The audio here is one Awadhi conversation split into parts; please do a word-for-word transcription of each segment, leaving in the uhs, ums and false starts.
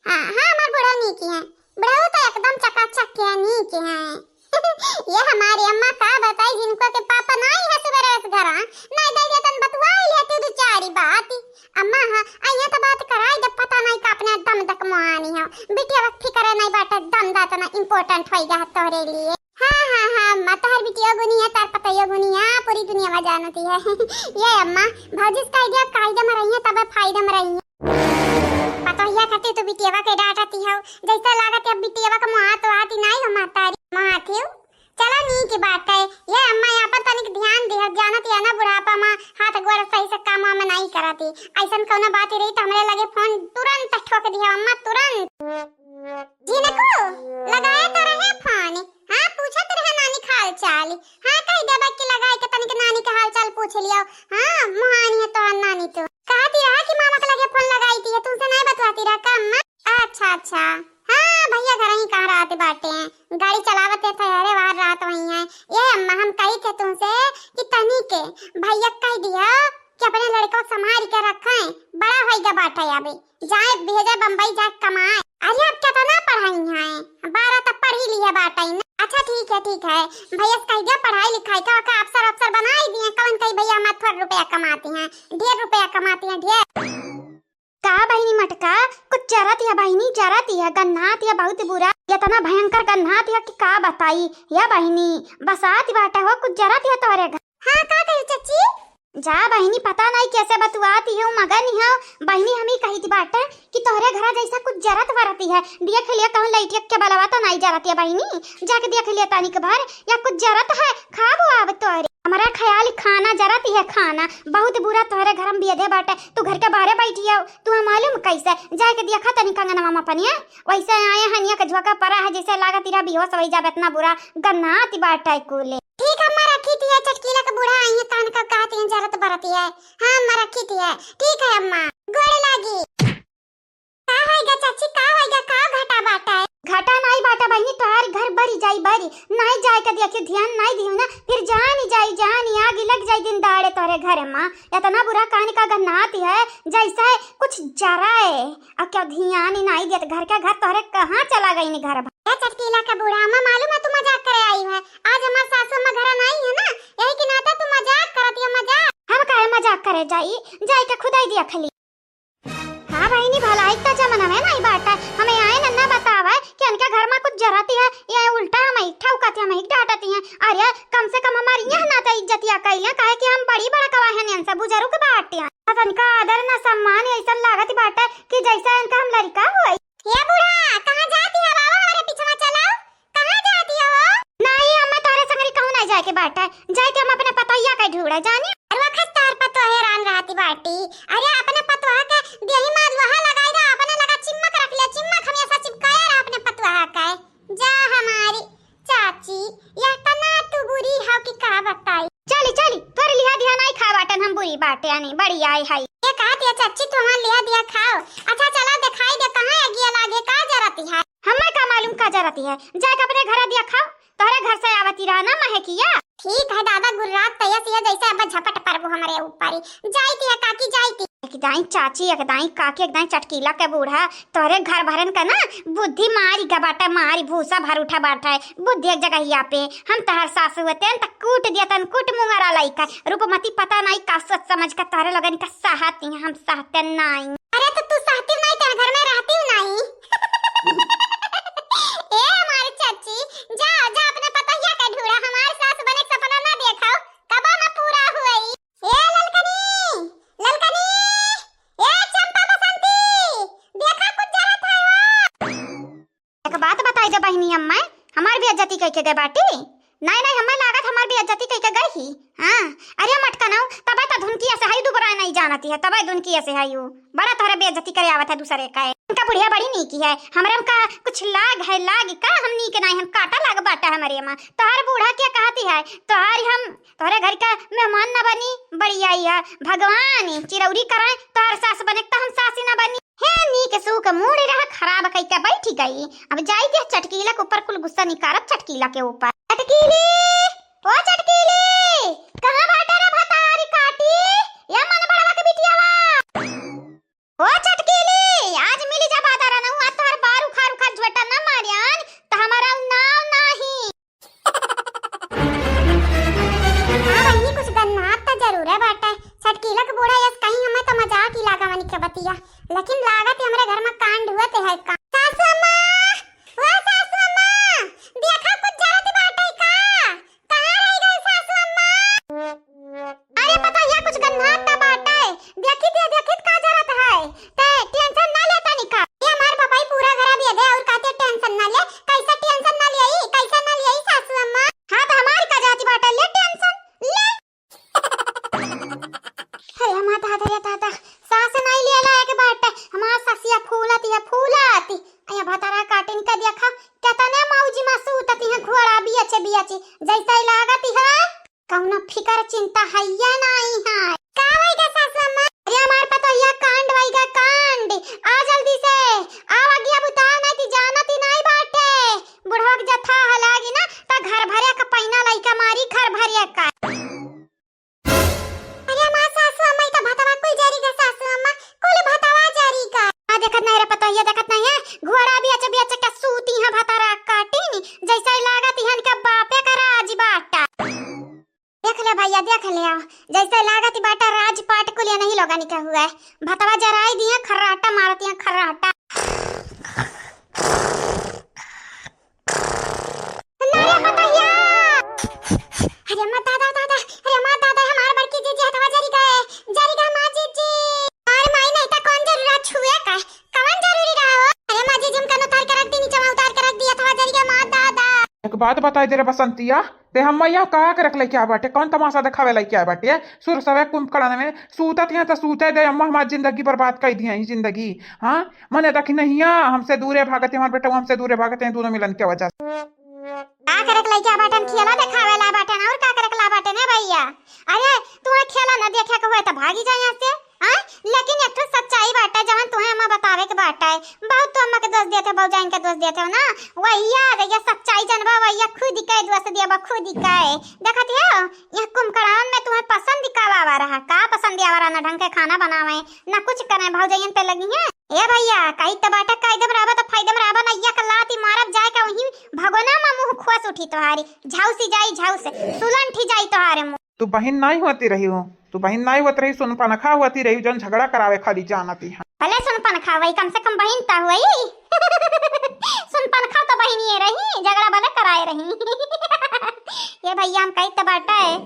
हाँ, हाँ, हमार बुढ़ऊ नीक हैं। बुढ़ऊ तो एकदम चकाचक के हैं, नीक हैं। ये हमारी अम्मा का बताई, जिनको के पापा नाई है सुबह रोज घरा, नाई दे देतन बतुआई लेती दो चारी बात। अम्मा, हाँ, आ ये तो बात कराई, जब पता नाई का अपने दम तक मुहानी हो। बिटिया वक्त फिक्र नाई बाटे, दम दा इतना important होई गा तोहरे लिए। हाँ, हाँ, हाँ, अम्मा, तोहर बिटिया गुनी है, तार पतोहिया गुनी है, पूरी दुनिया में जानती है। ये अम्मा, भौजी से कह दिया, कायदे में रहिए, तबे फायदे में रहिए। पतोहिया खातिर तू बिटियावा के डांटती हो, जैसे लागत है बिटियावा के मुहात वात ही नाई हो महतारी, मुहात ही हो। चलो नीक बात है, ये अम्मा यहाँ पर तनिक ध्यान दिया, जानत है ना बुढ़ापा में हाथ गोड़ सही से काम वाम नाई करती। ऐसन कौनो बात ही रही तो हमरे लगे फोन तुरंत ठोक दिया अम्मा, तुरंत। झिनकू, लगाए तो रहे फोन, हाँ, पूछत रहे नानी के हाल चाल। हाँ, कह देबा कि लगाए के तनिक नानी के हाल चाल पूछ लियो। हाँ, मुहानी है तोहार नानी तो। कहती रहा कि मामा के लगे फोन लगाई थी, तुमसे नहीं बतवाती रहा का अम्मा? अच्छा, अच्छा। हाँ, भैया घर ही कहाँ रहते बाटे हैं, गाड़ी चलावत है, ठहरे बाहर रात वही है। ये अम्मा, हम कही थे तुमसे कि तनी के भैया कह दिया कि अपने लड़का को संभाल के रखें, बड़ा होइगा बाटे अभी। जाए भेजे बम्बई, जाए कमाए। अरे, अब कितना पढ़ाई है? बारह तक पढ़ी ली है बाटई ना। अच्छा, ठीक है, ठीक है। भैया से कह दिया पढ़ाई लिखाई का, का अफसर अफसर बनाई दिए। कौन कही भैया हमारे थोड़ा रुपया कमाती हैं, ढेर रुपया कमाती हैं, ढेर। का बहिनी मटका, कुछ जरत है बहिनी, जरत है, गन्हात है बहुत बुरा। इतना भयंकर गन्हात है कि का बताई। या बहिनी, बसात बाटे हो, कुछ जरत है तोहरे घर। हाँ, का कही चच्ची? जा बहिनी, पता नहीं कैसे बतुआती हो, मगन हो। बहिनी, हम ही कही थी बाटे कि तोहरे घरा जैसा कुछ जरत वरती है। देख लिया कहूँ लइटिया के बलवा तो नहीं जरत है बहिनी, जाके देख लिया तनिक भर या कुछ जरत है, खाबो आब तोहरे। हमारा ख्याल खाना जरत है, खाना बहुत बुरा तोहरे घर में बेधे बाटे। तू घर के बाहरे बैठी हो, तू मालूम कैसे? जाके देखा तनिक अंगनवा में अपनिया, वैसे आए हनिया के झोंका परा है, जैसे लागत इरा बेहोश होई जाबे, इतना बुरा गन्हात बाटे कुले। ठीक है, अम्मा रखी थी, चटकीला के बूढ़ा आई है, तहन का कहती हैं जरत बरती है। हाँ अम्मा रखी थी है। ठीक है अम्मा, गोड़ लागी। का होइगा चाची, का होइगा, का घाटा बाटा है? घाटा नाई बाटा बहिनी, तोहार घर बरी जाई बरी, नाई जाए के देखियो, ध्यान नाई दियो ना, फिर जानी जाई, जानी आगी लग जाई दिन दाड़े तोहरे घर में। इतना बुरा कान का गन्नात है, जैसे कुछ जरा है। आ क्या ध्यान ही नाई देत, घर के घर तोहरे कहाँ चला गई नी घर भर। ए चटकीला के बूढ़ा, हमें मालूम है तू मजाक करे आई है। आज हमार सासू अम्मा घर नाई है ना, यही के नाते तू मजाक करत है, मजाक। हम काहे मजाक करे जाई, जाई के खुदाई दिया खली। हाँ बहिनी, भलाई का जमाना में नाई बाटा, हमें आए नन्ना बतावे कि इनके घर में कुछ जरती है, ये उल्टा हमें ठौकत है, हमें डांटती हैं। अरे कम से कम हमारी यह ना तो इज्जतिया कैलिया, काहे कि हम बड़ी बड़ा कवा है इनसे, बुजुर्ग बाटे हैं। तनिका आदर ना सम्मान ऐसन लागत बाटे कि जैसे इनका हम लड़का होई। ए बूढ़ा, कहाँ जाती हो? आवा, हमारे पीछे चलाओ। कहाँ जाती हो? नहीं, हमें तोहरे संगरी कहूँ नहीं जाए के बाटे, जाए के हम अपने पतोहिया के ढूंढे जानी। अरे वखत तार पतोह हैरान रहती बाटी। अरे अपने पतोह के देही माल वहाँ लगाई रहा, अपने लगा चिम्मक रख लिया, चिम्मक हमेशा चिपकाया रहा अपने पतोह के। जा हमारी चाची, यह तना तू बुरी हो कि का बताई। चली, चली, तोर लिहा दिया नाई खा बाटन हम बुरी बाटे आनी, बड़ी आई हाई। ये कहत या चाची, तू हमार लिहा दिया खाओ। अच्छा, चला दिखाई दे, कहाँ अगिया लागे, का जरती है? हमें का मालूम का जरती है, जाके अपने घर दिया खाओ, तोहरे घर से आवती रहा ना महकिया। ठीक है दादा, गुर्रात तैया सिया जैसे अब झपट परबो हमरे ऊपर ही। जाई थी है काकी, जाई थी। एक दाई चाची, एक दाई काकी, एक दाई चटकीला के बूढ़ा, तोहरे घर भरन का ना बुद्धि मारी गा बाटा, मारी भूसा भर उठा बाटा है, बुद्धि एक जगहिया पे। हम तहर सासु होते हैं, त कूट दिया तन, कूट मुंगरा लइका। रूपमती पता नहीं का सोच समझ का तहरे लोगन का सहती हैं, हम सहते नहीं। अरे तो तू सहती नहीं, तेरे घर में रहती नहीं। ए हमारी चाची, जा, जा अपने पतोहिया के ढूंढा, हमारे सास बने के सपना ना देखाओ, कबो ना पूरा हुई। ए ललकनी, ललकनी, ए चंपा बसंती, देखा कुछ जरत है हो। एक बात बताई दे बहिनी अम्मा, हमार बेइज्जती कइके गए बाटी। नहीं, नहीं, हमें लागत हमार बेइज्जती कइके गई ही। हाँ, अरे मटकनऊ, तबे तो धुनकी ऐसे है, दुबरा नहीं जानती है, तबे धुनकी ऐसे है यू। बड़ा तोहरे बेइज्जती करे आवत है दूसरे का। इनका बुढ़िया बड़ी नीकी है, हमरे का कुछ लाग है, लाग का हम नीक नहीं, हम काटा लाग बाटा हमरे माँ। तोहर बूढ़ा क्या कहती है, तोहर हम तोहरे घर का मेहमान न बनी, बड़ी आई है। भगवान चिरौरी कराए, तोहर सास बने त हम सासी न बनी। हे नीक सूक मूड़ रहा खराब कई के बैठी गई। अब जाई दे चटकीला के ऊपर कुल गुस्सा निकारब चटकीला के ऊपर। चटकीली, ओ चटकीली, कहाँ बाटे रे भतारी काटी? या मन बड़वा के बिटियावा। ओ चटकीली, आज मिली जा बादर न हुआ तो सासू अम्मा, ओ सासू अम्मा, देखा कुछ जरत बाटे का? कहाँ रहि गई सासू अम्मा? अरे पतोहिया, कुछ गन्हात त बाटे, देखी दे, देखी का जरत है। ते tension ना लेता निका। ये हमार बपाई पूरा घरा बेधे और कहते tension ना ले, कैसा tension ना लेई, कैसा ना लेई सासू अम्मा? हाँ तो हमार का जाति बाटे, ले tension, ले। अरे हमार दादा रे दादा, सास नहीं लिया लायक बाटे, हमार ससिया फूलत है, फूलत। अया भतारा काटिन का देखा, केतना मौजी मा सूतत है घोड़ा बियचे बियचे, जैसे लागत है कौनो फिकर चिंता हइये नाई है। का होई गे सासू अम्मा? अरे हमार पतोहिया कांड होई गे कांड। आ जल्दी से, आव अगिया बुताव नाई ती जानत ही नाई बाटे। बुढ़वा के जथा हलागी ना, त घर भरे का पैना लइका मारी घर भरे का। अरे हमार सासू अम्मा, ई त भतवा कुल जरी गे सासू अम्मा, कुल भतवा जरी गे। आ देखत नहीं रे पतोहिया, देखत नहीं है, घोड़ा बियचे बियचे का सूती है भतारा काटिन, जैसे लागत इहन के बापे का राज बाटा। देख ले भैया, देख ले, आओ। जैसे लागत बाटा राजपाट कुलिया नहीं लोगन के हुए। भतवा जराई दिया, खर्राटा मारत दिया, खर्राटा। ना रे पतोहिया। अरे अम्मा, दादा, दादा, अरे अम्मा, दादा, हमार बड़की जीजी हथवा जरी गए, जरी गए माँ जीजी। अरे माई, नहीं तो कौन जरूरत छुए का? कवन जरूरी रहा हो? अरे माँ जीजी, हम कन उतार के रख दी, नीचे में उतार के रख दिया, हथवा जरी गए माँ दादा। एक बात बताई दे रे बसंतिया, ते हम यहाँ का के रख लेके आ बाटे? कौन तमाशा देखावे लेके आ बाटे? सुर सवे कुंभकर्ण में सूतत यहाँ तो सूते दे अम्मा, हमार जिंदगी बर्बाद कर दिया ही जिंदगी। हाँ, मने देखी नहीं है, हमसे दूरे भागत है, हमार बेटा हमसे दूरे भागत है, दोनों मिलन के वजह से। का करत लइका बाटन, खेला देखावे ला बाटन, और का करत ला बाटन, ए भैया? अरे, तुहे खेला न देखे के होए त भागी जा यहाँ से, हाँ? लेकिन एक ठो सच्चाई बाटे, जवन तुहे अम्मा बतावे के बाटे। बहुत तू अम्मा के दोष देते हो, भौजाइन के दोष देते हो ना। वही याद है, ये सच्चाई जनबा, वही खुद के दोष दिया बा, खुद के। देखत हो, यह कुंभकर्णन में तुहे पसंद का आवा रहा, का पसंद आवा रहा? ना ढंग के खाना बनावे, ना कुछ करे, भौजाइन पे लगी है। ए भैया, कही त बाटा, कायदे में रहबा त फायदे में रहबा, ना एक लाती मारब जाए के वहीं भगोना में मुंह खोस उठी तोहारी, झाउसी जाई झाउस, सुलंठी जाई तोहारे मुंह। तू बहिन नाई होती रही हो, तू बहिन नाई होत रही, सुनपनखा होती रही, जौन झगड़ा करावे खाली जानती है। भले सुनपनखा होई, कम से कम बहिन त होई। सुनपनखा तो बहिनिए रही, झगड़ा भले कराए रही। ये भैया, हम कही त बाटा है,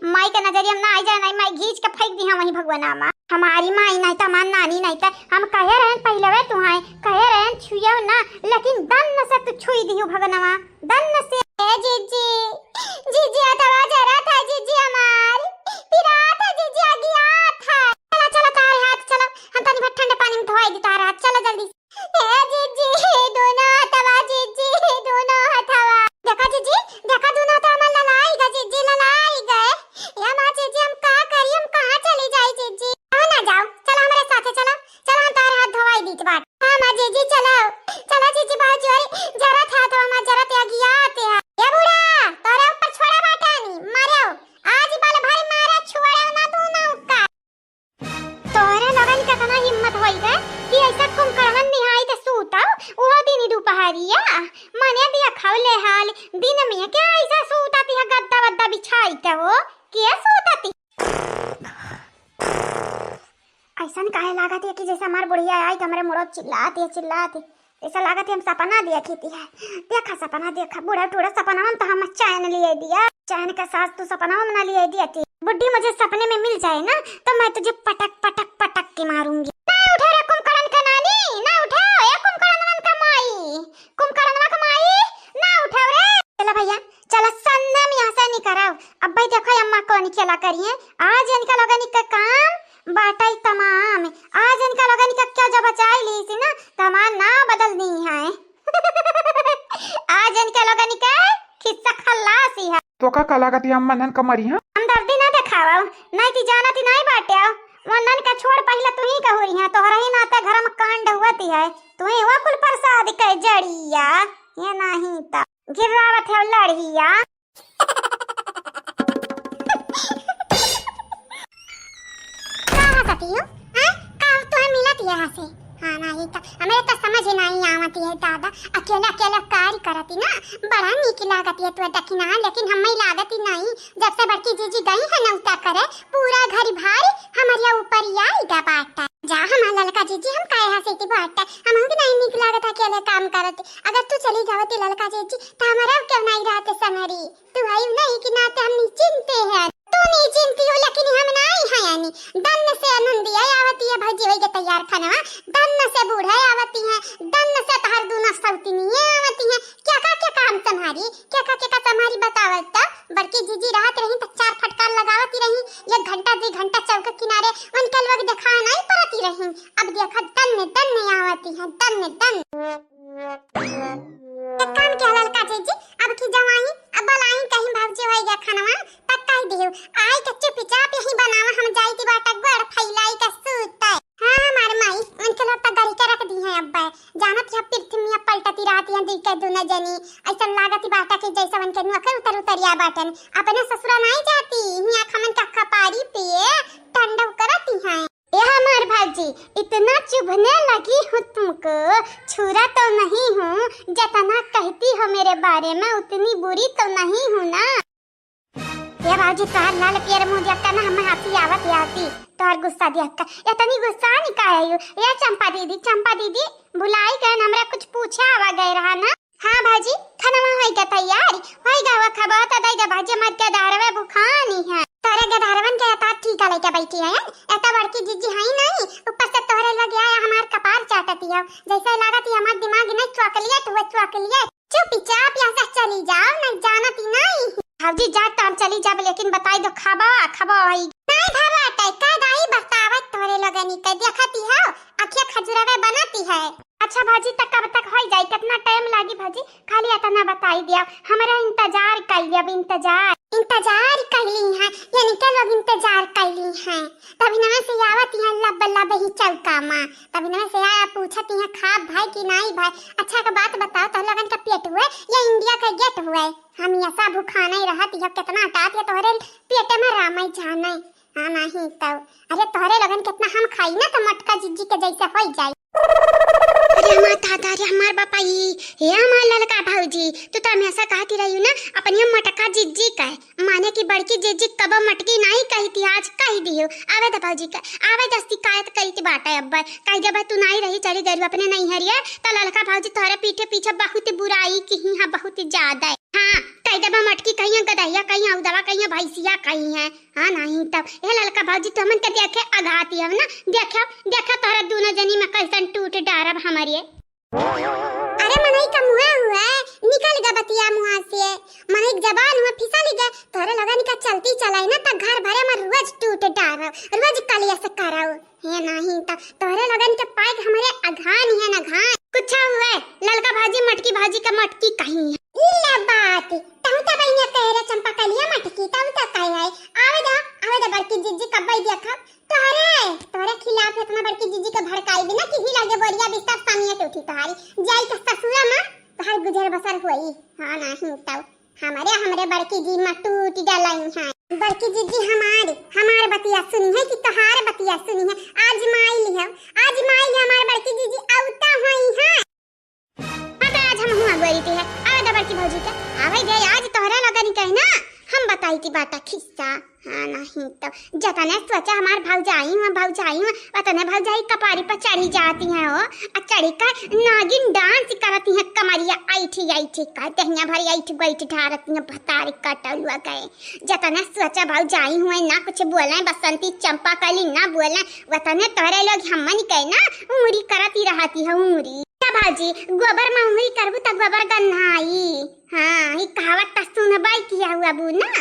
माई के नजरिया में ना आई जाए, नहीं माई घींच के फेंक दी हम वहीं भगवाना में। हमारी माई नहीं त हमार नानी नहीं त हम कहे रहन पहिले वे तुहाई, कहे रहन छुएव ना, लेकिन दन्न से तू छुई दिहु भगनवा, दन्न से। ए जीजी, जीजी हथवा जरा था जीजी हमार, पिरा था जीजी, अगिया था। चला, चला, तारे हाथ चला, हम तनी भर ठंडे पानी में धोई दी तारा हाथ, चला जल्दी। ए जीजी, दोनों हथवा जीजी, दोनों हथवा। देखा जीजी, देखा दोनों हथवा हमार ललाई गा जीजी, ललाई गए। ए माँ जीजी, हम का करी, हम कहाँ चली जाई जीजी? कहाँ ना जाओ, चला हमरे साथे चला, चला हम तारे हाथ धोवाई दीत बाट। हाँ माँ जीजी चला, चला जीजी बहुत जोरे जरा था तो हमार जरा ते अगिया आते हैं। ए बूढ़ा, तोरे ऊपर छोड़ा बाटानी, मारो, आज बाल भर मारा छोड़ा ना तू ना उक्का। तोहरे लोगन केतना हिम्मत होई गे कि ऐसा कुंभकर्णन निहाई के सूतब, उहो दिन दुपहरिया। मने दिया खाओ ले हाल, दिन में क्या ऐसा सूतती है गद्दा वद्दा बिछाई के हो? के सूतती? ऐसन काहे लागत है कि जैसे हमार बुढ़िया आई तो हमरे मुड़ो चिल्लाती है, चिल्लाती। ऐसा लागत है हम सपना देखी थी है। देखा सपना, देखा, बूढ़ा टूढ़ा सपना में तो हम चैन लिए दिया। चैन का साथ तू सपना में ना लिए दिया थी। बुढ़ी मुझे सपने में मिल जाए ना तो मैं तुझे पटक, पटक, पटक के मारूंगी। ना उठे रे कुंभकर्ण का नानी, ना उठे, ए कुंभकर्ण का माई, कुंभकर्ण का माई, ना उठे रे। चला भैया, चला सन्ना में यहाँ से निकराओ। अब भाई देखो अम्मा कौन खेला करिए। आज इनका लोगन का काम बाटई तमाम। आज इनका लोगन का क्या जब बचाई ली थी ना, तो हमार ना बदल दी है। आज इनका लोगन का खिस्सा खल्लासी है। तो का, का लागत है अम्मा नन का मरी है? हमदर्दी ना देखावा, नहीं ती जाना ती नहीं बाटे। वो नन का छोड़, पहले तू ही कहू रही है, तोहरा ही नाते घर में कांड हुआ ती है, तू ही वो कुल प्रसाद के जड़िया, ये नहीं ता गिरावत है लड़िया। का हंसती हो? हाँ? का तुम्हें मिलत है हंसे? हाँ, नहीं तो हमें तो समझ ही नहीं आवती है दादा। अकेला अकेला कार्य करती ना, बड़ा नीक लागती है तू दखिना, लेकिन हमें लागती नहीं। जब से बड़की जीजी गई है नौता करे, पूरा घर भारी हमारे ऊपर ही आई गा बाटा। जा हमार ललका जीजी, हम काहे हंसे की बाटा, हम के नहीं नीक लागत। काम करत। अगर तू चली जावती ललका जीजी, त हमरा क्यों नाहीं रहते संगरी? तू हई नहीं कि नाते हम निश्चिंते हैं। तू निश्चिंती हो, लेकिन हम नाहीं हैं यानी। दन्न से आनंदिया आवती है, भौजी होई के तैयार खनवा। दन्न से बूढ़े आवती हैं, दन्न से तहर दूनो सौतिनिये आवती हैं। क्या का, क्या काम तुम्हारी? क्या का, क्या का तुम्हारी बतावत तो? बड़की जीजी रहत रही त चार फटकार लगावती रही। एक घंटा, दो घंटा चौक किनारे उनके लोग देखाए नाहीं पड़ती रही। अब देखा दन्न, दन्न आवती हैं, दन्न, दन्न। एक काम किया ललका जीजी, अब की जवाई, अब बलाई कहीं भौजी होई गया खनवा, तब कह दियो, आई के चुपचाप यहीं बनावा, हम जाई ती बाटा गोड़ फैलाई के सूते। हाँ, हमार माई, उनके लोग तो गढ़ी के रख दी हैं अब्बे। जानत है पृथ्वी पलटती रहती हैं, दी के दुनो जनी, ऐसा लागत ही बाटा कि जैसे उनके नौकर उतर उतरिया बाटन, अपने ससुरा नाहीं जाती, यहाँ खमन का खपारी पिए, ठंडा करती हैं। ए हमार भौजी, इतना चुभने लगी हूँ तुमको, छुरा तो नहीं हूँ, जितना कहती हो मेरे बारे में उतनी बुरी तो नहीं हूँ ना। ए भौजी, तोहार लाल पियर मुँह देख के ना हमें हँसी आवत है, हँसी, तोहार गुस्सा देख के। इतनी गुस्सा नहीं काहे हो? ए चंपा दीदी, चंपा दीदी, भुलाई गए न, हमरा कुछ पूछे आवा गए रहा ना। हाँ भौजी, खनवा होई गया तैयार, होई गया, वो खबा तो दई दे भौजी, हमार गदहरवे भुखानी है। तोरे गदहरवन के एता ठीका लेके बैठी है, एता बड़की जीजी है नहीं, ऊपर से तोहरे लगे आया हमार कपार चाटती है, जैसे लागत ही हमार दिमाग नहीं चॉकलेट हुआ, चॉकलेट। चुपचाप यहाँ से चली जाओ, नहीं जानती नहीं। भौजी जा तो हम चली जाब, लेकिन बताई दो खबा, खबा होई। नहीं भवा, तै का दाई बतावत तोहरे लोगनी के देखती हो, अखिया खजुरवे बनती है। अच्छा भौजी, त कब तक होई जाई? कितना टाइम लागी भौजी? खाली इतना बताई दिया, हमरा इंतजार कइली, अब इंतजार। इंतजार कइली हैं, यानी के लोग इंतजार कइली हैं। तभी नवे से आवत हैं लब लब ही चौका मा। तभी नवे से आया पूछत हैं खाब भाई कि नाई भाई। अच्छा का बात बताओ, तो लोगन का पेट हुए या इंडिया का गेट हुए? हम ऐसा भूखा नहीं रहत, यह कितना टाप है तोहरे पेट में रामाई जाने। हाँ, नहीं तो। अरे, तोहरे लोगन कितना हम खाई ना, तो मटका जिज्जी के जैसे होई जाई। अरे हमार दादा, अरे हमार बापा, ई, हे हमार ललका भौजी, तू तो हमेशा कहती रही ना, अपनी मटका जिज्जी कहे, माने कि बड़की जिज्जी कबो मटकी नहीं कहती, आज कह दियो। आवे द भौजी के, आवे द शिकायत करी थी बाटे अब्बा, कह दे भाई तू नहीं रही, चली गई अपने नहीं हरिए, तो ललका भौजी तोहरे पीठे पीछे बहुत बुराई की ही, हाँ, बहुत ज्यादा। हाँ, कह देबा मटकी कहिया, गदहिया कहिया, उदवा कहिया, भैंसिया कहिया। हाँ, नहीं तब। ए ललका भौजी, तू हमन के देखे अघाती हव ना? देखे, देखे तोहरा दूनो जनी में कैसन टूट डारब हमरे। अरे मनई का मुँह हुआ, निकल गा बतिया मुँह से। मनई के जबान हुआ फिसल गा। तोहरे लोगन का चलती चलाई ना, त घर भरे में रोज टूट डारब, रोज कलेश करब। हे नहीं त तोहरे लोगन के पाए के हमरे अघान है ना घान। कुछ हुए, ललका भाजी मटकी भाजी का मटकी कहीं है। ई ले बात, तहु त बहिनिया कहे रे चंपा कलिया मटकी, तहु त कहे है। आवे दा, आवे दा बड़की जिज्जी कब्बई देखब। तोहरे, तोहरे खिलाफ इतना बड़की जिज्जी के भड़काई बिना किही लागे बोरिया बिस्तर समियत उठी तोहारी। जाई के ससुरा में तोहार गुजर बसर होई। हाँ नहीं तब। हमरे, हमरे बड़की जी मा टूट डलाई हैं। बड़की जीजी हमार, हमार बतिया सुनी है कि तोहार बतिया सुनी है? आजमाई लिहव, आजमाई लिहव हमार बड़की जीजी, औता होई है। हाँ, तो आज हम हुआ गोरी ती है। आवे दा बड़की भौजी के, आवे दे, आज तोहरे लोगन के ना, हम बताई की बाटा खिस्सा। हाँ, नहीं तो। जतने सोचा हमार भौजाई हुआ, भौजाई हुआ, वतने भौजाई कपारी पर चढ़ी जाती हैं हो, आ चढ़ी कर नागिन डांस करती हैं, कमरिया ऐठी ऐठी कर, दहिया भरी ऐठ बैठ ढारती हैं, भतारी कटलुआ गए। जतने सोचा भौजाई हुए ना कुछ बोले, बसंती चंपा कली ना बोले, वतने तोहरे लोग हमन के ना उंगरी करती रहती है, उंगरी। का भौजी, गोबर में उंगरी करबू त गोबर गन्हाई। हाँ, ई कहावत त सुनबाई किया हुआ बू ना।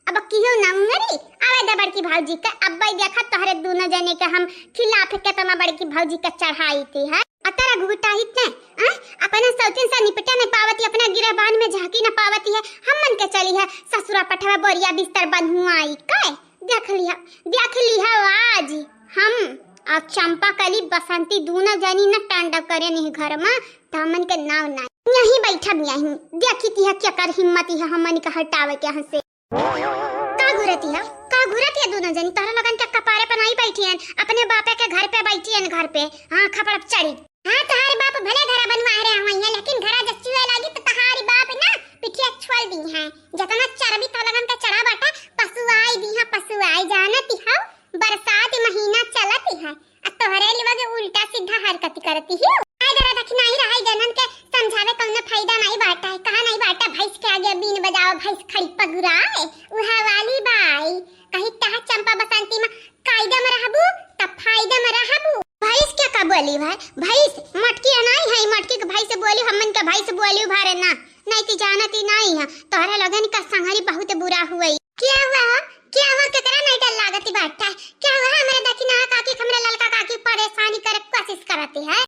अब किहो ना उंगरी, आवे दे बड़की भौजी के, अब भाई देखा तोहरे दूनो जने के हम खिलाफ केतना बड़की भौजी के चढ़ाई थी है। अतरा घुघुटाहित ने, आय, अपने सौतिन से निपटे न पावती, अपना गिरहबान में झांकी न पावती है, हमन के चली है ससुरा पठवा बोरिया बिस्तर बंधुआई के। देख लिहा, देख लिहा आज हम आ चंपा कली बसंती दूनो जनी न तांडव करे नहीं घर में, त हमन के नाव नाई। यहीं बैठब यहीं, देखी तिहा केकर हिम्मत है हमन के हटावे के यहाँ से। का घुरती है, का घुरती है दूनो जनी? तोहरा लोगन के कपारे पर नाई बैठी हैं, अपने बापे के घर पे बैठी हैं, घर पे। हाँ, खपड़प चढ़ी। हाँ, तोहार बाप भले घरा बनवा रहे हुई हैं, लेकिन घरा जब चुए लागी तो तोहार बाप ना पिठिया छोल दी हैं। जतना चर्बी तो लोगन के चढ़ा बाटा, पशु आई दी हैं, पशु आई। जानती हो, बरसात महीना चलती है, आ तोहरे लोग उल्टा सीधा हरकत करती हो। आई दरा दखिनाई रहाई जनन के समझावे कौनो फायदा नहीं बाटा है, कहा नहीं बाटा, भैंस के आगे बीन बजाओ, भैंस खड़ी पगुराए, उहा वाली बाई। कहीं कहा चंपा बसंती में कायदे में रहबू त फायदे में रहबू। भैंस के का बोली भाई, भैंस मटकी है नहीं है, मटकी के भाई से बोली, हमन के भाई से बोली भारे ना, नहीं ती जानती नहीं है, तोहरे लोगन का संगरी बहुत बुरा हुई। क्या हुआ हो? क्या हुआ? केकरा नहीं डर लागती बाटा? क्या हुआ? हमरे दखिना काकी, हमरे ललका काकी परेशानी करे कोशिश करती है।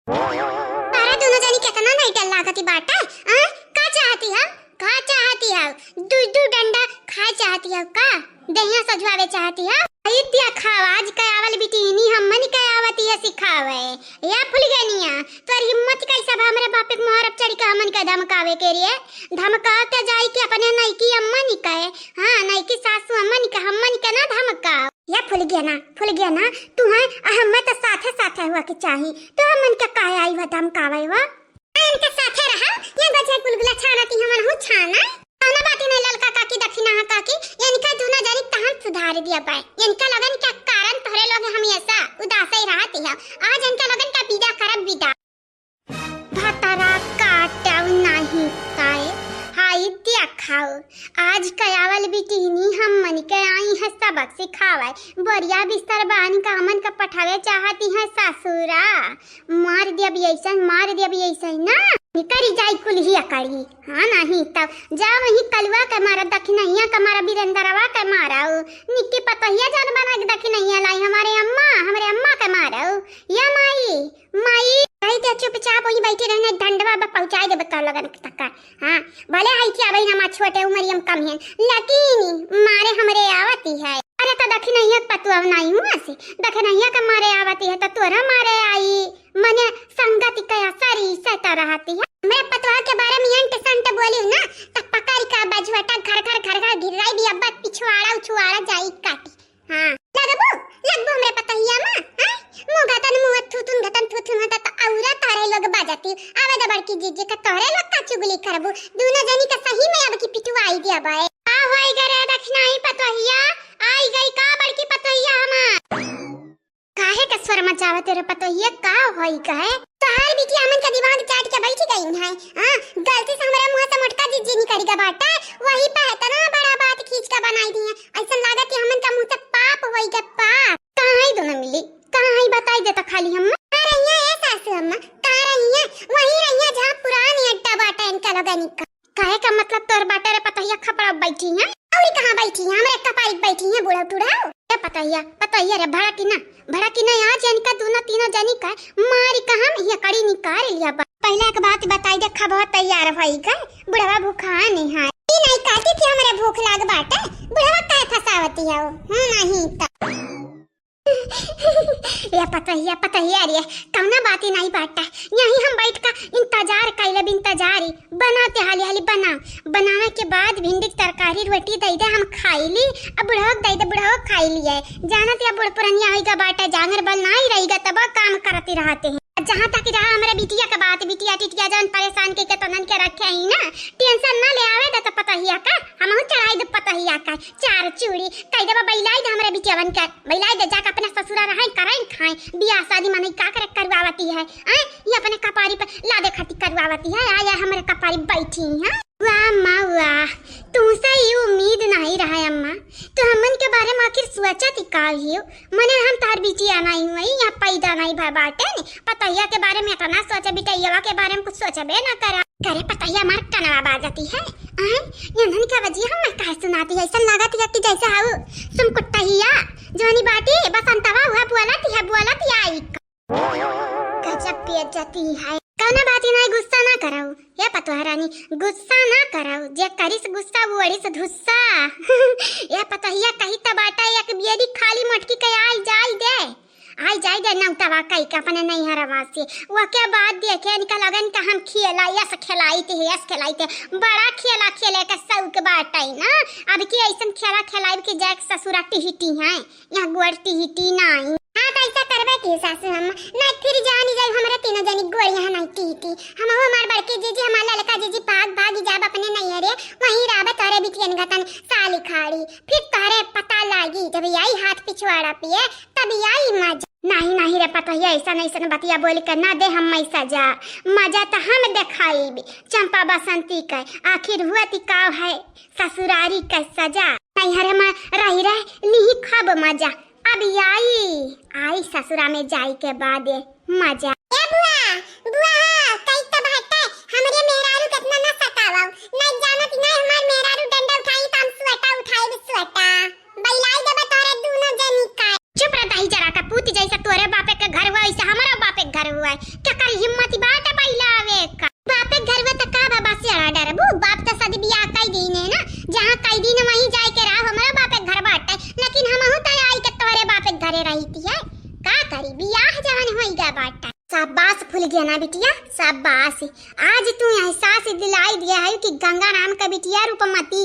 तारा दोनों जनी केतना नहीं डर लागती बाटा? आ? का चाहती हो? का चाहती हो? दू दू डंडा खाए चाहती हो का? दहिया सजवावे चाहती हो? आई दिया खाओ, आज कयावल बिटिनी हमन कयावती है सिखावे। या फुलगेनिया, तोर हिम्मत कैसा बा हमरे बाप के मोहर पर चढ़ी के हमन के धमकावे के रे? धमकाव त जाई के अपने नईकी अम्मन के, हाँ, नईकी सासू अम्मन के, हमन के ना धमकाव। या फुलगेना, फुलगेना, तू है, आ हमें तो साथे साथे हुआ के चाही, तो हमन के काहे आई हुआ धमकावे हुआ? इनके साथे रहा, ये गजे गुलगुला छाना ती हमन हूँ छाना। कौनो बात नहीं ललका काकी, दखिना काकी, इनका दूना जनी तहन सुधार दिया पाए। इनका लगन क्या कारण तोहरे लोग हम ऐसा उदास ही रहती है। आज इनका लगन का विदा करब विदा। भतरा काटव नाही काए, हाई दिया खाओ। आज कयावल बिटिनी हमन के आई है सबक सिखावे। बोरिया बिस्तर बांध के हमन के पठावे चाहती है ससुरा। मार दिया भी ऐसा, मार दिया भी ऐसा ना। निकरी जाई कुल्हिया करी। हाँ नहीं तब जा वही कलुआ के मारा, दखिनहिया के मारा, बिरेंदरवा के मारा। उ निक्की पतोहिया जान बना के दखिनहिया लाई हमरे अम्मा, हमरे अम्मा के मारा। या माई, माई, कही दे चुपचाप वही बैठी रहने, डंडवा बा पहुँचाई देबे तोर लगन तक। हाँ, भले है कि अबही हमार छोटे उमरिया में कम है, लेकिन मारे हमरे आवती है। अरे तो दखिनहिया के पतुआ नहीं हुआ से, दखिनहिया के मारे आवती है तो तोरा मारे आई। मने संगति के असर ही सहता रहती है। हमरे पतुआ के बारे में अंट संट बोली ना, तो पकड़ का बजुआटा घर घर घर घर ढिर्राई भी अब पिछवाड़ा उछवाड़ा जाई काटी। हाँ, लगबू, लगबू हमरे पतोहिया मा, हैं? मुँह घतन मुँह थूथुन घतन थूथुन होता तो औरा तोहरे लोग बाजती। आवे दे बड़की जीजी का तोहरे लोग का चुगली करबू। दूनो जनी का सही में अब की पिटुआई दिया बाए। का होई गे रे दखिनाई पतोहिया? आई गई का बड़की पतोहिया हमार? काहे का स्वर मचावत रे पतोहिया? का होई गए? तोहार बिटिया हमन का दिमाग चाट के बैठ गई है। हाँ, गलती से हमरे मुँह से मोटका जीजी निकल गया बाटा, वही पे इतना बड़ा बात खींच के बनाई दी है। ऐसा लागत है हमन का मुँह से पाप होई गए, पाप। कहाँ है दोनों मिली? कहाँ है बताई देता खाली हम। कहाँ रही है ए सासू अम्मा? कहाँ रही है? वही रही है जहाँ पुरानी अड्डा बाटा इनका लोगन का। कहे का मतलब तोर बाटे रे पतोहिया खपड़ा बैठी है? और कहाँ बैठी है? हमरे कपारी बैठी है बूढ़ा टूढ़ा। ए पतोहिया, पतोहिया रे भड़की ना, भड़की ना आज इनका दोनों तीनों जनी का मारी का हम ये कड़ी निकाल लिया बा। पहला एक बात बताई दे, खबवा तैयार होई गए, बुढ़वा भूखा नहीं है। ई नहीं कहती थी हमरे भूख लाग बाटे, बुढ़वा काहे फसावती है वो? हम्म, नहीं तो। या पतोहिया, पतोहिया रे, कौना बात ही नहीं बाटा। यहीं हम बैठ का इंतजार कैले, इंतजार ही। बनाते हाली हाली बना। बनावे के बाद भिंडी की तरकारी रोटी दे दे, हम खाई ली। अब बुढ़वा दे दे, बुढ़वा खाई लिए। जाना ते अब बुढ़ पुरनिया होई गा बाटा, जांगर बल नहीं रही गा, तब काम करती रहते हैं। जहाँ तक रहा हमरे बिटिया के बात, बिटिया टिटिया जान परेशान के, के तनन के रखे ही ना, टेंशन ना ले आवे दे तो पतोहिया का, हमहू चढ़ाई दे पतोहिया का, चार चूड़ी, कह देबा बैलाई दे हमरे बिटियावन के, बैलाई दे जाके अपने ससुरा रहे, करें खाए, बियाह शादी मनई का करे करवावती है, आए, ये अपने कपारी पे लादे खातिर करवावती है, आए, आए हमरे कपारी बैठी है। वाह माँ वाह, तुमसे ये उम्मीद नहीं रहा अम्मा, तो हमन के बारे में आखिर सोचत ही का हियो? मने हम तार बिटिया नहीं हुई, यहाँ पैदा नहीं भय बाटे ने, पतोहिया के बारे में इतना सोचे, बिटैयावा के बारे में कुछ सोचबे ना करा। करे पतोहिया मार कनवा बाजती है, आए, ये नन का बजिया हम काहे सुनाती है, ऐसा लागत है कि जैसे हाउ सुम कुट्टहिया, जोनी बाटी, बसंतवा हुआ बोलत है, बोलत है आई। गजब बेइज्जती है। कौनो बात ही नहीं, गुस्सा ना कराऊ। ये पतोह रानी, गुस्सा ना कराऊ। जे करिस गुस्सा, वो अड़िस धुस्सा। ये पतोहिया कही त बाटा, एक बेरी खाली मटकी के आई जाई दे। आई जाई दे नौतवा कही के अपने नैहरवा से। वो के बाद देखे इनका लगन का हम खेला, यस खेलाई थे, यस खेलाई थे। बड़ा खेला खेले के शौक बाटे ना। अब की ऐसन खेला खेलाइब कि जाए के ससुरा टिहिटी हैं। यहाँ गोड़ टिहिटी नाई। हाँ, तो ऐसा करबे की सासू हम, नहीं फिर जानी जाए हमरे तीनों जनी गोड़ यहाँ नहीं टिहिटी। हम हो हमार बड़की जीजी, हमार ललका जीजी भाग भागी जाब अपने नैहरे, वहीं रहबे तोरे बिटियन गतन साली खाड़ी। फिर तोरे पता लागी जब आई हाथ पिछवाड़ा पिए, तब आई मजा। नहीं, नहीं रे पता भैया, ऐसन ऐसन बतिया बोल के ना दे हम सजा, मजा त हम देखाइब चंपा बसंती के। आखिर हुआ ती का है ससुरारी के सजा। नैहर में रही रह लिही खूब मजा, अब आई, आई ससुरा में जाई के बाद मजा। ए बुआ, बुआ हो, कई तो बाटे, हमरे मेहरारू केतना ना सतावो। नहीं जानत, नहीं हमार मेहरारू डंडा उठाई त हम सोटा उठाई, सोटा। बैलाई देबे तोरे दूनो जनी का। चुप रह दही जरा का पूत, जैसे तोरे बापे के घर हुआ, वैसे हमारा बापे के घर हुआ। केकर हिम्मत बाटे बैलावे का? बापे के घर हुआ त का बा, बस जरा डरबू? बाप त शादी बियाह कई दीन है ना, जहाँ कई दीन वहीं जाए के रहा, हमारा बापे के घर बाटे, लेकिन हमहू त आई के तोरे बापे के घरे रहिती है। का करी, बियाह जवन होई गा बाटे। शाबाश फुलगेना बिटिया, शाबाश। आज तू एहसास दिलाई दिया है कि गंगाराम का बिटिया रूपमती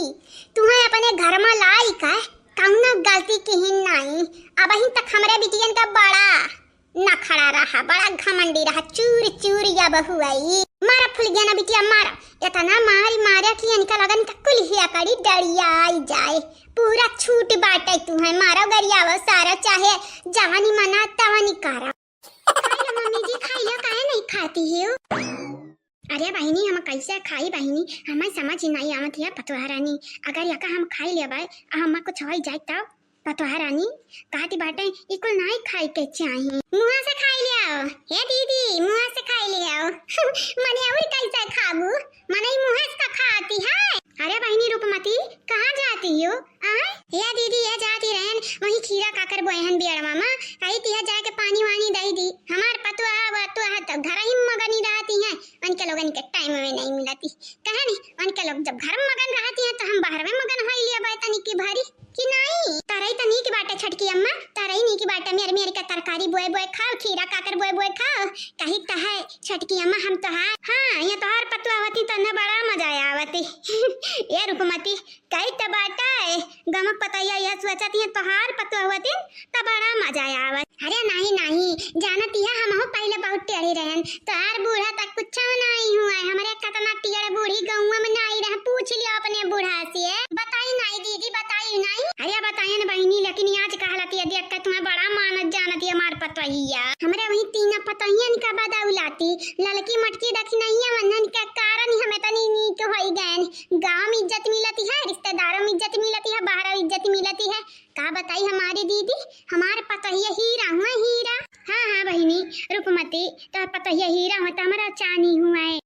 तुहे अपने घर में लाई का कौनो गलती किहिन नाई। अबहिन तक हमरे बिटियन का बड़ा नखड़ा रहा, बड़ा घमंडी रहा, चूर चूर या बहुआई। मारा फुलगेना बिटिया, मारा। इतना मारी मारा कि इनका लगन का कुल हिया कड़ी डरिया आई जाए। पूरा छूट बाटे तुहे, मारो गरियावो सारा, चाहे जवानी मना तवानी करा। खाई लो मम्मी जी, खाई लो, काहे नहीं खाती हो? अरे बहिनी, हम कैसे खाई बहिनी, हमें समझ ही नहीं आवत है पतोहा रानी। अगर यका हम खाई लेबै, आ हमें कुछ हो जाए तब? पतोहा रानी कहती बाटे, "ई कुल नहीं खाए के चाही।" मुँह से खाई ले आओ, हे दीदी, मुँह से खाई ले आओ। मने और कैसे खाबू? मने ई मुँह से का खाती है? अरे बहिनी रूपमती, कहाँ जाती हो? आय, या दीदी, या जाती रहन, वही खीरा काकर बोए हन बियड़वा मा, कही तिहा जाके पानी वानी दई दी। हमार पतुआ, वतुआ तो घर ही मगनी रहती हैं, उनके लोगन के टाइम में नहीं मिलती। कहे नहीं, उनके लोग जब घर में मगन रहती हैं, तो हम बाहर में मगन होई लिया बाय तनी की भारी, कि नहीं? तरई तनी की बाटे छोटकी अम्मा, तरई नी की बाटे, मेर मेर के तरकारी बोए बोए खाओ, खीरा काकर बोए बोए खाओ, कही त है छोटकी अम्मा, हम तो हाँ, हाँ, ये तोहार पतुआ होती तो न बड़ा मजा आवती। ये रूपमती, कही त बाटे, गमक पतैया यह सोचत ही तोहार पतुआ होतिन त बड़ा मजा आवत। अरे नहीं, नहीं, जानत ही हमहू पहले बहुत टेढ़ी रहन, तोहार बूढ़ा तक कुछ नहीं हुआ है, हमरे कतना टेढ़ बूढ़ी गौवा में नहीं रह, पूछ लियो अपने बूढ़ा से। बताई नहीं दीदी, बताई नहीं। अरे बताई न बहिनी, लेकिन आज कहलती है, देख के तुम्हें बड़ा मानत जानत है हमार पतोहिया। हमरे वही तीन पतोहियन का बदौलती, ललकी मटकी दखिनैया वंदन के कारण ही हमें तनी नीक होई गए। गाँव में इज्जत मिलती है, रिश्तेदारों में इज्जत मिलती है, बाहर इज्जत मिलती है। का बताई हमारी दीदी, हमार पतोहिया हीरा हुआ, हीरा। हाँ, हाँ बहिनी, रूपमती, तोहर पतोहिया हीरा हुआ, त हमारा चानी हुआ है।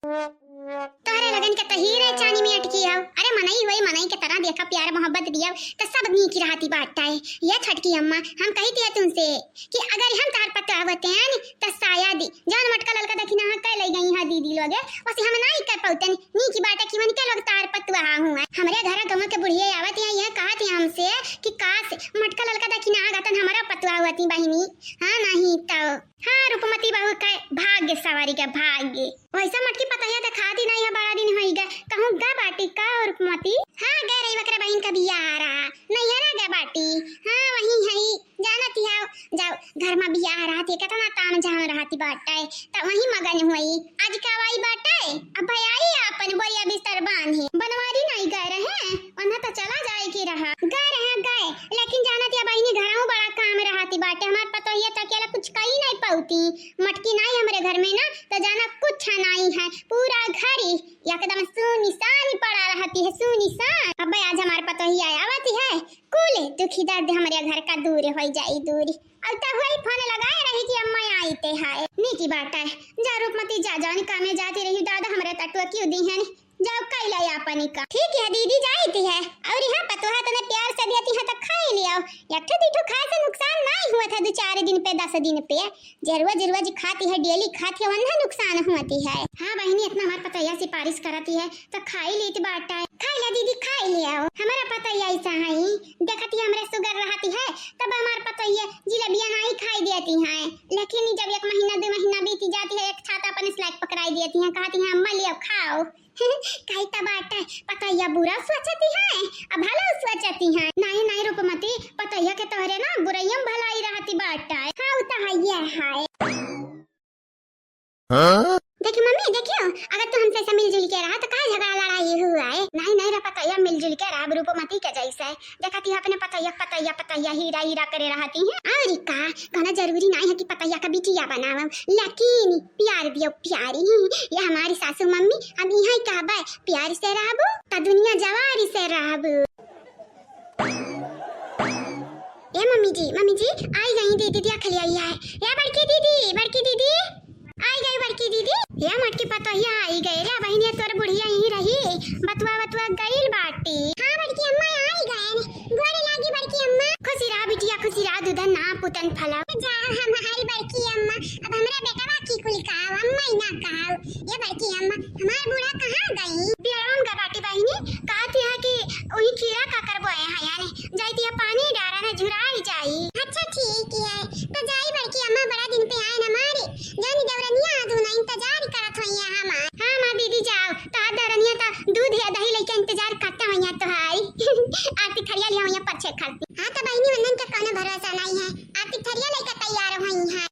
तोहरे लगन के त हीरे चानी में अटकी हो। अरे मनई हुई, मनई के तरह देखा, प्यार मोहब्बत दिया, त सब नीक रहती बात है। ये छोटकी अम्मा, हम कही थी तुमसे कि अगर हम तार पतोह होते हैं न, त शायद जान मटका ललका दखिना कह ले गई है दीदी लोगे, वैसे हम नहीं कह पाते। नीक बाटे कि मन के लोग तार पतुआ हुआ। हमरे घर गंवा के बुढ़िया आवत है, ये कहत है हमसे कि काश मटका ललका दखिना गतन हमारा पतुआ होती बहिनी। हाँ, नहीं तो। हाँ, रूपमती बहू के भाग्य, सवारी के भाग्य। वैसा मटकी पतोहिया देखाती नहीं है, बड़ा दिन होई गए। कहूँ गा बाटी का रूपमती? हाँ, गए रही, वकरे बहिन का बियाह रहा, नैहरा गा बाटी। हाँ, वही है। जानत ही हो, जाओ, घर में बियाह रहत है, कितना ताम झाम रहत बाटे, त वही मगन हुई। आज का आई बाटे, अब भाई आई आपन बोरिया बिस्तर बांधे, बनवारी नहीं गए रहे, वरना तो चला जाए के रहा। गए रहे, गए, लेकिन जानत या बहिनी, घरहू बड़ा काम रहत बाटे, हमार पतोहिया त अकेला कुछ कही नहीं पाउती, मटकी नहीं हमरे घर में ना, तो जाना कुछ नहीं है, पूरा घर ही एकदम सुनसान पड़ा रहती है, सुनसान। अब आज हमार पतोहिया आवत है, कुल दुखी दर्द हमरे घर का दूर हो जाई दूर। अब तो वही फोन लगाए रही कि अम्मा आई ते है। नीकी बात है, जा रूपमती जा, जानी कामे जाती रही दादा, हमरे तटुआ क्यों दी है, जाओ कैला आपनी का। ठीक है दीदी, जाती है। और यहाँ पतोहा तने प्यार से देती है तो खाई लियो, एक ठो दू ठो खाए से नुकसान नहीं हुआ था, दो चार दिन पे, दस दिन पे। जे रोज रोज खाती है, डेली खाती है, वन्ना नुकसान होती है। हाँ बहिनी, इतना हमार पतोहिया सिफारिश करती है, तो खाई लेत बाटा। खाई ले दीदी, खाई ले आओ। हमारा पतोहिया ऐसा है, देखती हमरे सुगर रहती है, तब हमार पतोहिया जिलेबिया नहीं खाई देती है, लेकिन जब एक महीना दो महीना बीती जाती है, एक छाता अपन स्लैक पकड़ाई देती है, कहती है, "अम्मा ले आओ, खाओ।" कही तब बाटा, पतोहिया बुरा सोचती है, अब भला सोचती है। नहीं, नहीं रूपमती, पतोहिया के तोहरे ना बुराइयों में भलाई रहती बाटा। हाँ, उ तो है, ये है। हाँ? देखी मम्मी, देखियो, अगर तू हमसे ऐसे मिलजुल के रहा तो काहे झगड़ा लड़ाई हुआ है? नहीं, नहीं रह पतैया, मिलजुल के रहा रूपमती के जैसे। देखा थी अपने पतैया, पतैया, पतैया, हीरा, हीरा करे रहती है। और का, कहना जरूरी नहीं है कि पतैया का बिटिया बनावम, लेकिन प्यार दियो, प्यारी। ये हमारी सासू मम्मी, हम यहाँ कहबे, प्यार से रहबू, त दुनिया जवारी से रहबू। ए मम्मी जी, मम्मी जी, आई गई दीदी, देख लिया है। ए बड़की दीदी, बड़की दीदी, आई गई बड़की दीदी। ए मोटकी पतोहिया आई गई रे बहिनिया, तोर बुढ़िया यहीं रही, बतुआ बतुआ गइल बाटी। हाँ बड़की अम्मा आई गए, गोरे लागी बड़की अम्मा। खुशी रहा बिटिया, खुशी रहा, दुधन ना पुतन फला। जा हमारी बड़की अम्मा, अब हमरा बेटवा की कुल कहाव, अम्मा ही ना कहाव। ये बड़की अम्मा, हमार बूढ़ा कहाँ गई? बिहड़वा में गए बाटी बहिनी, कहत यहाँ कि वही खीरा काकर बोए हैं, यानी जाई तिया पानी डारा ना झुराई जाई। अच्छा ठीक है, तो जाई बड़की अम्मा, बड़ा दिन पे आए न मारे। जानी देवरनिया आदू ना इंतजार करत होइया हमार। हाँ माँ दीदी जाओ, तो देवरनिया तो दूध या दही लेके इंतजार करते होइया तोहारी। आरती थरिया लिया होइया परछे खाती। हाँ तो बहिनी वंदन के कौनो भरोसा नहीं है, आरती थरिया लेके तैयार होई है।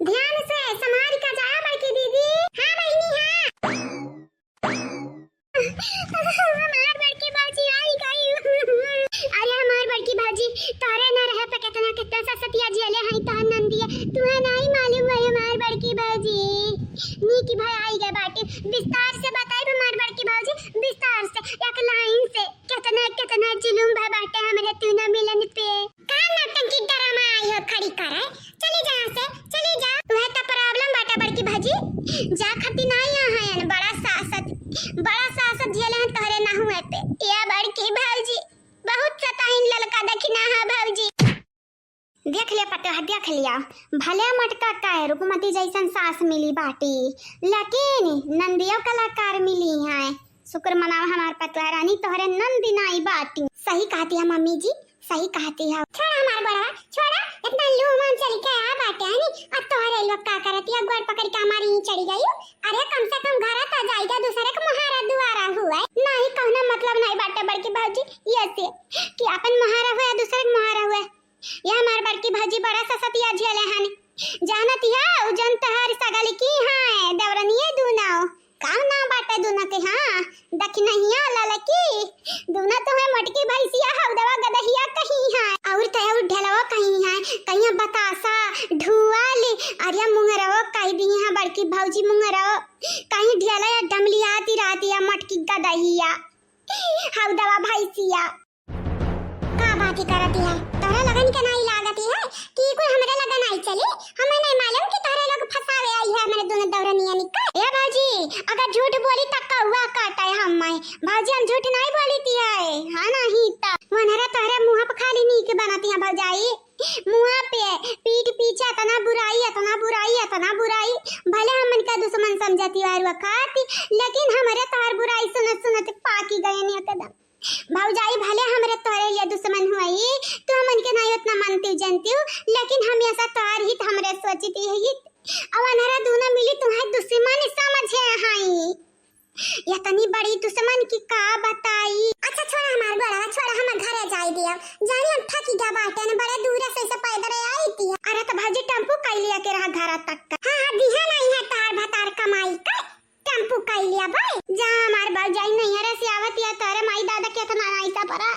ध्यान से संभाल के जाया बड़की दीदी। हाँ बहिनी हाँ। हमार बड़की भौजी आई गई। अरे हमार बड़की भौजी, तोरे न रहे पे कितना कितना ससतिया जियले हई तोहर नंदिया, तुहे नहीं मालूम है हमार बड़की भौजी। नीक भई आई गए बाटी, विस्तार से बताई हमार बड़की भौजी, विस्तार से, एक लाइन से। कितना कितना जुलुम भा बाटे हमरे तू ना मिलन पे। का नौटंकी ड्रामा आई हो खड़ी करे? चली जा यहाँ से, चली जा। वह तो प्रॉब्लम बाटे बड़की भौजी, जा खती ना यहाँ है, बड़ा सासत, बड़ा सासत झेले हैं तोहरे ना हुए पे। या बड़की भौजी, बहुत सताइन ललका दखिना है भौजी। देख लिया पतोह, देख लिया, भले मटका का है, रुकमती जैसन सास मिली बाटी, लेकिन नंदियो कलाकार मिली हैं। शुक्र मनाओ हमार पतोह रानी, तोहरे नंदी नाई बाटी। सही कहती है मम्मी जी, सही कहती है। छोड़ा हमार गोड़वा, छोड़ा, इतना लू मन चल के आ बाटे है नी, अब तोहरे लोग का करती है, गोड़ पकड़ के हमारी ही चढ़ी गई। अरे कम से कम घर तो जाएगा, दूसरे के मुहारा दुआरा हुआ है, नहीं कहना मतलब नहीं बाटे बड़की भौजी, ये से कि अपन मुहारा हुआ, दूसरे के मुहारा हुआ। ये हमार बड़की भौजी बड़ा ससतिया झेले हन। जानत है, उ जन तोहार सगल की हैं, देवरनिये दूनो। का नाम बाटे दूनो के, हाँ? दखिनहिया ललकी। दूनो तो है मोटकी भैंसिया, हौदवा गदहिया कहीं हैं। और तो और ढेलवा कहीं हैं, कहीं बतासा, ढुआल, अरे मुंगरवा कह दी हैं बड़की भौजी मुंगरवा। कहीं ढेला या डमलियाती रहती है मोटकी गदहिया। हौदवा भैंसिया। का बाती करती है? तोहरे लगन के नाई लागती है कि कुल हमरे लगन आई चली? हमें नहीं मालूम कि तोहरे लोग फंसावे आई है हमरे दोनों दौरनिया निकल। ए भौजी, अगर झूठ बोली त कौआ काटे हम मैं। भौजी, हम झूठ नहीं बोली थी है, हाँ नहीं त। वनहरा तोहरे मुँह पर खाली नीक बनती है भौजाई। मुँह पे, पीठ पीछे इतना बुराई, इतना बुराई, इतना बुराई। भले हमन का दुश्मन समझती है वक्त, लेकिन हमरे तोहर बुराई सुनत सुनत पाकी गए एकदम। भौजाई भले हमरे तोहरे लिए दुश्मन हुई, तू हमन के नहीं उतना मानती जानती हूँ, लेकिन हमेशा तोहर हित हमरे सोचती है हित। अब अनहरा दूनो मिली तुम्हें दुश्मन समझे हई। इतनी बड़ी दुश्मन की का बताई। अच्छा छोड़ा हमार गोड़वा, छोड़ा, हम घरे जाई दियो। जानी हम थकी गया बाटे न, बड़े दूर से इसे पैदल आई थी। अरे तो भौजी टेम्पू कई लिया के रहा घर तक का। हाँ, हाँ, दिहा नहीं है तार भतार कमाई का। टेम्पू कई लिया भाई। जा हमार भौजाई नैहरे से आवत या तोरे माई दादा के इतना नहीं सपरा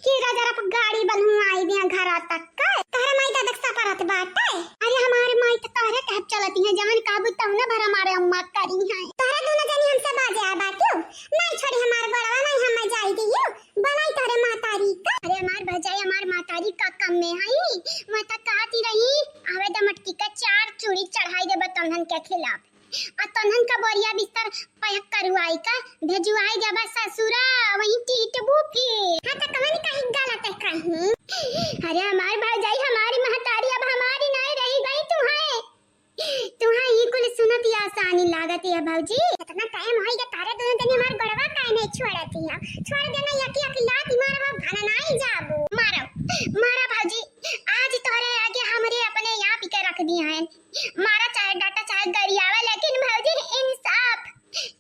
कि गजरप गाड़ी बनवाई दिया घर तक का। तोरे माई दादा के सपरत बाटे। अरे हमारे माई तो तोरे कह चलती है, जवन काबू तौने भर हमारे अम्मा करी है। तोरे दोनों जनी हमसे बाजे आ बाटियो। नहीं छोड़ी हमार गोड़वा, नहीं हम जाई दियो। बनाई तोरे मातारी का। अरे हमार भौजाई, हमार मातारी का कम में है। मैं तो कहती रही, आवे द मटकी का चार चूड़ी चढ़ाई दे बतौनन के खिलाफ। आ तनहन का बोरिया बिस्तर पैक करवाई का भेजवाई देबा ससुरा, वहीं टीटबू फिर। हाँ, तो कवन कहीं गलत है कहीं? अरे हमार भौजाई, हमारी महतारी अब हमारी नाई रही गई, तुहाई, तुहाई ई कुल सुनत ही आसानी लागत है भौजी। इतना टाइम होई गया, तारे दोनों जने हमार गोड़वा काहे नहीं छोड़ती है? छोड़ देना, यकी यकी लात मारवा, भननाई जाबू। मारो, मारा भौजी, आज तोहरे आगे हमरे अपने आप ही के रख दिया है। मारा चाहे डांटा चाहे गरियावा, लेकिन भौजी इंसाफ,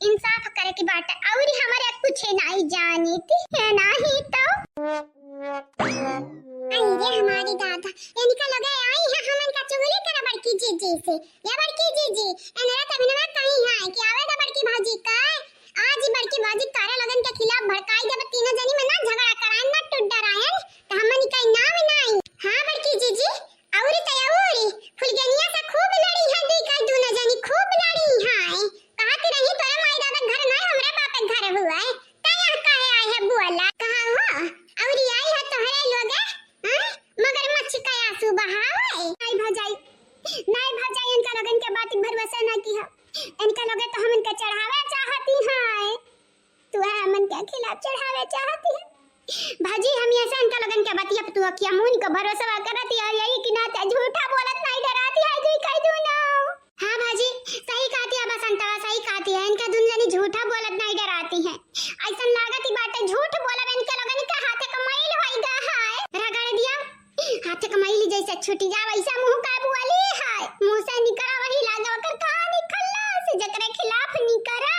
इंसाफ करे के बाटे। अउरी हमरे कुछ नहीं जानी थी, है नहीं तो। आई रे हमारी दादा, इनका लगे आई है हमन का चुगली करे बड़की जीजी से। या बड़की जीजी, इनरा तबिनवा का कि आवे दा बड़की भौजी का, आज ही बड़की भौजी तोहरे लोगन के खिलाफ भड़काई देब, तीनों जनी में ना झगड़ा करायन, ना टुड्डरायन, त हमनी का नाम नाई। हाँ बड़की जीजी, औरी त औरी, फुलगेनिया से खूब लड़ी है, दी का दूनो जनी खूब लड़ी है। कहत रही तोरे माई दादा घर नाई, हमरा बाप के घर हुआ है, त यहाँ काहे आए है बुअला? कहा हो, औरी आई है तोहरे लोगे, हाँ? मगरमच्छ का आंसू बहावे। नाई भौजाई, नाई भौजाई, इनका लोगन के बात भरोसा ना किहा। इनका लोगे तो हम इनका चढ़ावे चाहती हैं। तू है हमन के खिलाफ चढ़ावे चाहती है। भौजी, हम ऐसे इनका लोगन के बतिया पे तू अखिया मुन का भरोसा करती है, यही कि नाते झूठा बोलत नाई डराती है, जी कह दूँ ना। हाँ भौजी, सही कहती है बसंतवा, सही कहती है। इनका दुन जनी झूठा बोलत नाई डराती है। ऐसन लागत ही बाटे झूठ बोलब, इनके लोगन के हाथे का मैल होई गा है। रगड़ दिया, हाथे का मैल जैसे छूटी जा वैसे मुँह का बोली है। मुँह से निकला वही लागे ओकर कहा निकलला से जकरे खिलाफ निकला।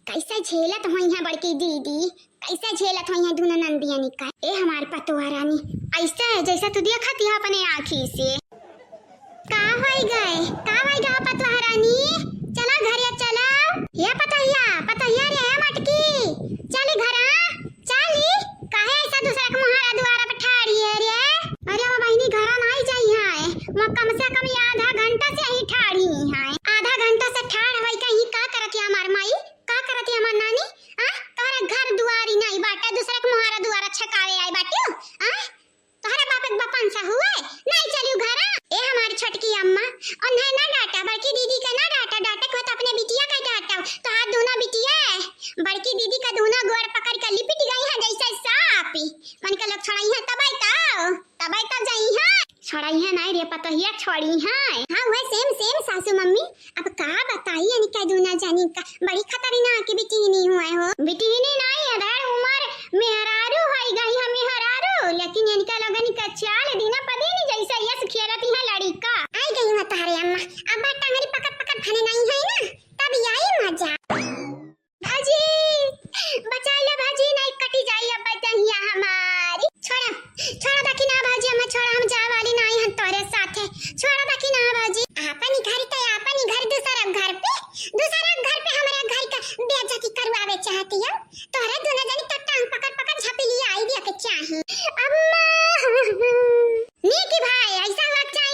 कैसे झेलत होई है बड़की दीदी, कैसे झेलत होई है दुनो नंदियनी का। ए हमार पतोह रानी, ऐसे जैसे तू देखत है अपने आँखी से। का होई गए, का होई गए पतोह रानी? चला घरे चला। ये पतोहिया, पतोहिया रे मटकी, चली घरा, चली। काहे ऐसा दूसरा के मुहारा दुआरा पे ठाड़ी है रे? अरे वो बहिनी घरा नाई जाई है, वो कम से कम ये आधा घंटा से यहीं ठाड़ी है। आधा घंटा से ठाड़ होई कहीं का करत है हमार माई, का करत है हमार नानी? आ? तोहरे घर दुआरी नाई बाटे, दूसरा के मुहारा दुआरा छकावे आई बाटे, आ? तोहरे बाप एक बपन सा हुए, नाई चलियो घरा। ए हमारी छोटकी अम्मा, उन्हें ना डांटा, बड़की दीदी का ना डांटा, डांटे को तो अपने बिटिया का डांटा। तो हाथ दोनों बिटिया है, बड़की दीदी का दोनों गोड़ पकड़ के लिपट गई है जैसे सांप। मन के लोग छोड़ाई है तबाई तो, तबाई तो जाई है। छोड़ाई है नाई रे पतोहिया, छोड़ी है। हाँ वह सेम सेम सासू मम्मी। अब का बताई इनका दूना जानी का, बड़ी खतरनाक बिटिहनी हुआ हो। बिटिहनी नाई, अधर उमर मेहरारू होई गई है मेहरारू, लेकिन इनका लोगन का चाल दिना पदे नहीं जैसा यस खेलत है लड़िका। आई गई हो तोहरे अम्मा, अब टंगरी पकड़ पकड़ भने नहीं है ना, तब आई मजा। भौजी, बचाई लो भौजी, नहीं कटी जाई अब दहिया हमारी। छोड़ा, छोड़ा दा कि ना भौजी, हम छोड़ा, हम जाए वाली नाई हम तोरे साथे। छोड़ा दा कि ना भौजी। आपन ही घर ते आपन ही घर, दूसरा घर पे, दूसरा घर पे हमारे घर का बेइज्जती करवावे चाहती हो। तोरे दोनों जनी तो टांग पकड़ पकड़ झपलिया आई दिया के चाही। अम्मा, नीकी भाई, ऐसा हुआ के चाही।